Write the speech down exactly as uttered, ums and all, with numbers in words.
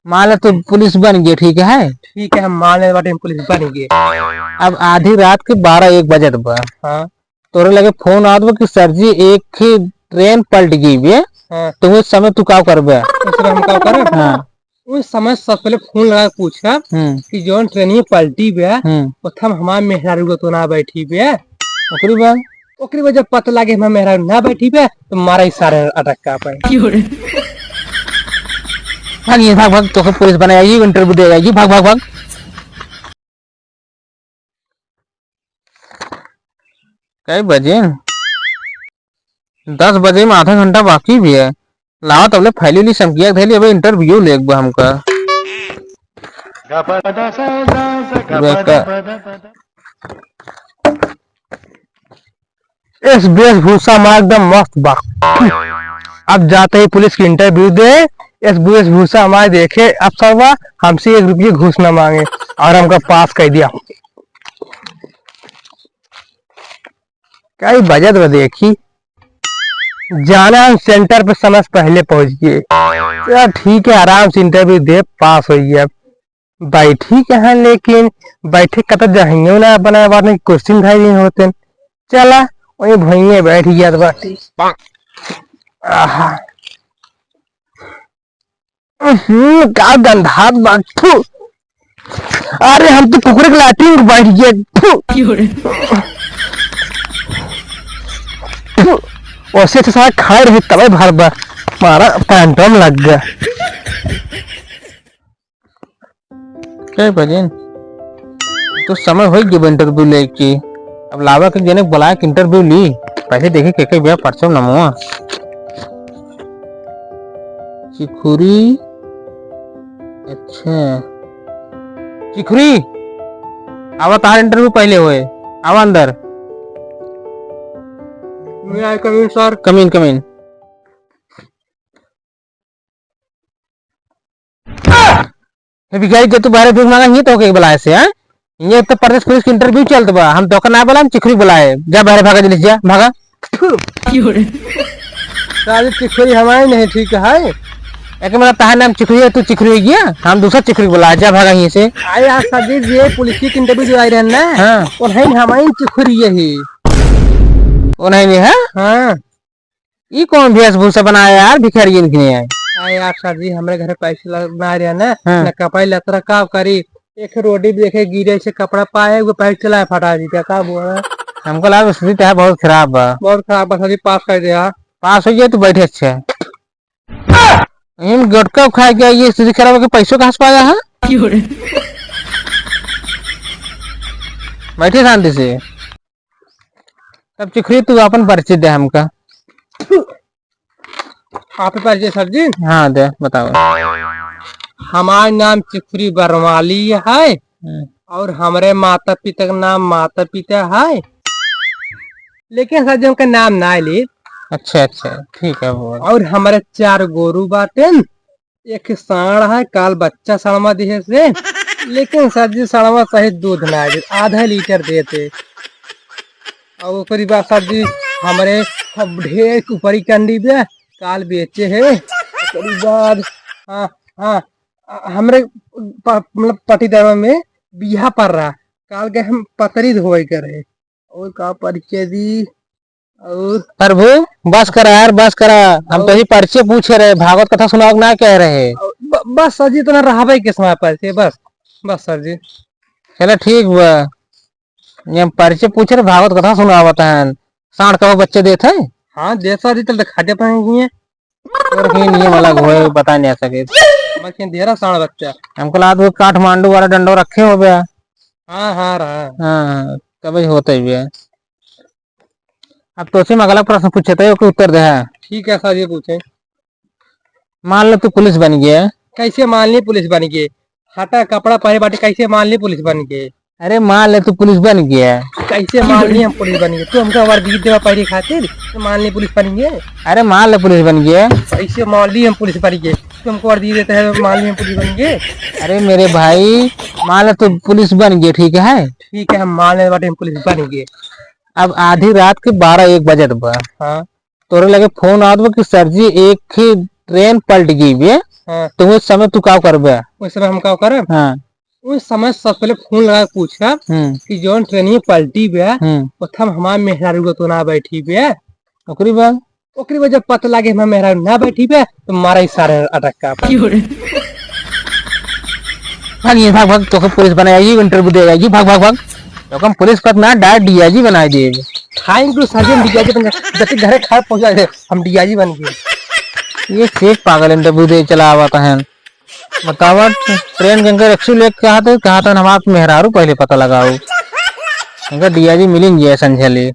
मान ले तू पुलिस बन गए, ठीक है? ठीक है, हम मान ले बाटे हम पुलिस बन गए। अब आधी रात के बारह एक बजत बा। हाँ। तोरे लगे फोन आवत बा कि सर जी, एक ही ट्रेन पलट गई बे। हाँ। तो उस समय तू का करबे? उस समय हम का करब? हाँ। उस समय सबसे पहले फोन लगा के पूछब हम्म। कि जौन ट्रेनिया पलटी बे, हम्म। ओथम हमार मेहरारू तो ना बैठी बे। ओकरी बाद? ओकरी बाद जब पता लागे हमार मेहरारू ना बैठी बे, तो मारा ही सारे अटक का पाए। क्यों रे? भाग ये, भाग, भाग, तोके पुलिस बनाएगी, इंटरव्यू देगा ये, भाग, भाग, भाग। कई बजे? दस बजे में आधा घंटा बाकी भी है। लावा तबले फाइल उइल समकिया के धइली, अबे इंटरव्यू लेक बा हमका। बेका-, इस वेशभूषा में एकदम मस्त बा। अब जाते ही पुलिस की इंटरव्यू दे, इस वेशभूषा हमारे देखे अफसर बा, हमसे एक रुपये घूस न मांगे और हमका पास कर दिया। कई बजत बा देखी, जाना हम सेंटर पे समय से पहले पहुंच गए। चल ठीक है, आराम से इंटरव्यू दे, पास हो गया। बैठी कहाँ लेकिन, बैठे कत जहियो ना बनाए बात नहीं, कुर्सी में धइले होते। चला, वही भुइये बैठ गया बाटी। आहा। हम्म, का गंधात बा, थू। अरे, हम तो कुकुर के लाठी में बैठ गए, थू। क्यों रे? थू। ओसे तो साला खाए रहे, तबे भर बा। मारा पैंटम लग गया। ए भजन, तो समय हो गया इंटरव्यू लेके। अब लावा के जने बुलाए के इंटरव्यू ली। पहले देखे के, के बिया परचम नमवा। चिखुरी। अच्छा। चिखुरी। आवा, तार इंटरव्यू पहले होए। आवा अंदर। May I come in, sir? Come in, come in। हे भिखारी, जब तू बाहरे भीख मांगा, ये तो के बुलाए से, हाँ? ये तो प्रदेश पुलिस के इंटरव्यू चलत बा, हम तोका ना बुलाए, हम चिखुरी बुलाए। जा बाहरे भागा, जल्दी से जा, भागा। क्यों रे? साली चिखुरी हमारी नहीं ठीक है। एक मतलब ताहा नाम चिखुरी है, तू चिखुरी हो गया, हम दूसरा चिखुरी बुलाए, जा भागा यहीं से। अरे यार सर जी, ये पुलिस की इंटरव्यू जो आई रहे ना, हाँ। उन्हें हमारी चिखुरी यही। उन्हें नहीं है? हाँ। ई कौन वेशभूषा बनाया यार, भिखारियन के है? अरे यार सर जी, हमरे घरे पैसे ल-, ना रहे ना, हाँ। ना कपड़ा लत्ता का करी। एक रोडी भी देखे गिरे से कपड़ा पाए, वो पैर चला फटा दी, क्या का बोला? हमको लगा स्थिति तो है बहुत खराब बा। बहुत खराब बा सर जी, पास कर दिया। पास हो गया तो बैठे अच्छे। इन गुटखा खाए गया, ये स्थिति खराब है कि पैसों कहाँ से पाया है? क्यों रे? बैठे शांति से। तब चिखुरी तू अपन परिचय दे हमका। आप ही परिचय सर जी? हाँ दे, बताओ। हमार नाम चिखुरी बरवाली है हम्म। और हमरे माता पिता का नाम माता पिता है, लेकिन सर जी उनका नाम ना ले। अच्छा अच्छा, ठीक है बोल। और हमारे चार गोरू बाटेन, एक साँड़ है, काल बच्चा सड़वा दिहे से, लेकिन सर जी सड़वा सही दूध ना दे, आधा लीटर देते। और ओकरी बाद सर जी हमरे सब ढेर ऊपरी कंडी बे, काल बेचे है। ओकरी बाद हाँ, हाँ, हमरे प-, मतलब पटीदार में बियाह पर रहा, काल गए हम पतरी धोए करे। और का परिचय दी? और प्रभु, बस करा यार, बस करा। हम और तो ही परिचय पूछे रहे, भागवत कथा सुनाओ ना कह रहे। और ब-, बस सर जी, इतना रहबे के समय परिचय, बस, बस सर जी। चलो ठीक बा, ये हम परिचय पूछे रहे, भागवत कथा सुनावत हैं। साँड़ का वो बच्चे देत है? हाँ, देत सर जी, तब तो खाते पाएंगे। और के नियम अलग होए, बता नहीं सके। हमर के ढेरा साँड़ बच्चा। हमको लात वो काठमांडू वाला डंडो रखे हो गया। हाँ, हाँ, रहा। हाँ, हाँ, कभी होते ही है। अब तोसे हम अगला प्रश्न पूछे थे, ओके उत्तर दे है। ठीक है सर, ये पूछे। मान ले तू पुलिस बन गया। कैसे मान ली पुलिस बन गए? हटा कपड़ा पहने बाटे, कैसे मान ली पुलिस बन गए? अरे मान ले तू पुलिस बन गया। कैसे मान ली हम पुलिस बन गए? तू हमका वर्दी देवा पहरे खातिर, तो मान ली पुलिस बन गए। अरे मान ले पुलिस बन गया। कैसे मान ली हम पुलिस बन गए? तू हमको वर्दी देता है, तो मान ली हम पुलिस बन गए। अरे मेरे भाई, मान ले तू पुलिस बन गया, ठीक है? ठीक है, हम मान ले बाटे हम पुलिस बन गए। अब आधी रात के बारह एक बजत बा। हाँ। तोरे लगे फोन आवत बा कि सर जी एक ही ट्रेन पलट गई बे, हाँ। तो उस समय तू का करबे? उस समय हम का करब? हाँ। उस समय सबसे पहले फोन लगा के पूछब हम्म। कि जौन ट्रेनिया पलटी बे, हम्म। ओथम हमार मेहरारू तो ना बैठी बे। ओकरी बाद? ओकरी बाद जब पता लागे हमार मेहरारू ना बैठी बे, तो मारा ही सारे अटक्का पर। भाग ये, भाग, भाग, तोके पुलिस बनाए, ये इंटरव्यू दे, ये भाग, भाग, भाग। तोके हम पुलिस कत ना, डायरेक्ट डीआईजी बनाए देब। Thank you sir जी, हम डीआईजी बन गए। जैसे घरे खाए पहुंचा दे, हम डीआईजी बन गए। ये फेक पागल इंटरव्यू दे चला आवत हैं। बतावत ट्रेन के अंदर एक्चुअली एक कहा थे, कहा था हमार मेहरारू पहले पता लगाओ। इनका डीआईजी मिलिन जी संझली।